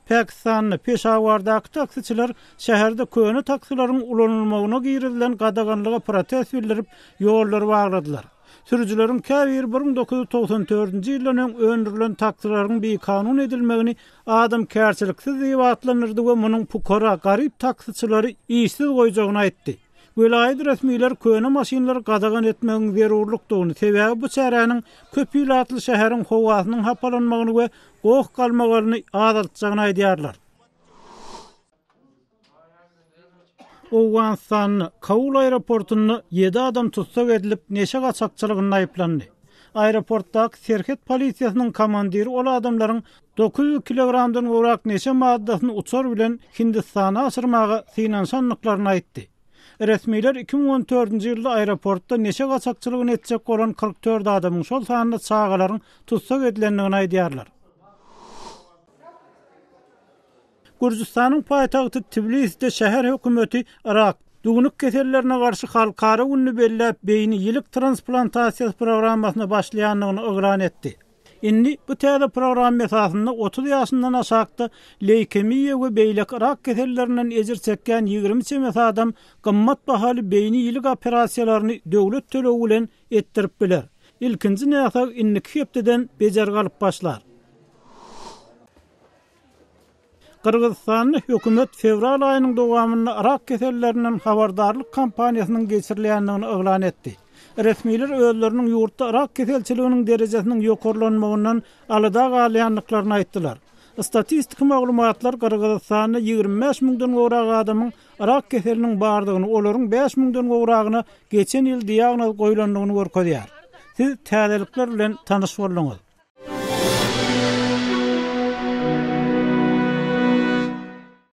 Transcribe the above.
Pakistanda, Peşawardaky taksiçiler şäherde köne taksileriň ulanylmagyna girizilen gadaganlyga protest bildirip, ýollary bagladylar. Sürüjileriň käbiri 1994-nji ýyldan öň öndürilen taksileriň bikanun edilmegini adamkärçiliksiz diýip atlandyrdy we munuň pukara, garyp taksiçileri işsiz goýjagyny aýtdy. Welaýat resmiler köne maşynlary gadagan etmegiň zerurlykdygyny, sebäbi bu çäräniň köp ilatly şäheriň howasynyň hapalanmagyny we goh-galmagalyny azaltjagyny aýdýarlar. Owganystanda, Kabul aeroportunda ýedi adam tussag edilip, neşe gaçakçylygynda aýyplandy. Aeroportdaky serhet polisiýasynyň komandiri ol adamlaryň 900 kilogramdan gowrak neşe maddasyny uçar bilen Hindistana aşyrmaga synanyşandyklaryny aýtdy. Resmiler 2014-nji ýylda aeroportda neşe gaçakçylygyny etjek bolan 44 adamyň, şol sanda çagalaryň tussag edilendigini aýdýarlar. Gürjüstanyň paýtagty Tbiliside şäher hökümeti Yrak, düwnük kesellerine garşy halkara gününi belläp, beýni ýilik transplantasiýasy programmasyna başlaýandygyny yglan etdi. Indi bu täze programma esasynda 30 ýaşyndan aşakda leýkemiýa we beýleki rak kesellerinden ejir çekýän 20 çemesi adam gymmat bahaly beýni ýilik operasiýalaryny döwlet tölegi bilen etdirip biler. Ilkinji näsag indiki hepdeden bejergi alyp başlar. Gyrgyzystanda hökümet fewral aýynyň dowamynda rak kesellerinden habardarlyk kampaniýasynyň geçirilýändigini yglan etdi. Resmiler özleriniň ýurtda rak keselçiliginiň derejesiniň ýokarlanmagyndan alada galýandyklaryny aýtdylar. Statistiki maglumatlar Gyrgyzystanda 25 müňden gowrak adamyň rak keseliniň bardygyny, olaryň bäş müňden gowragyna geçen ýyl diagnoz goýlandygyny görkezýär. Siz täzelikler bilen tanyş bolduňyz.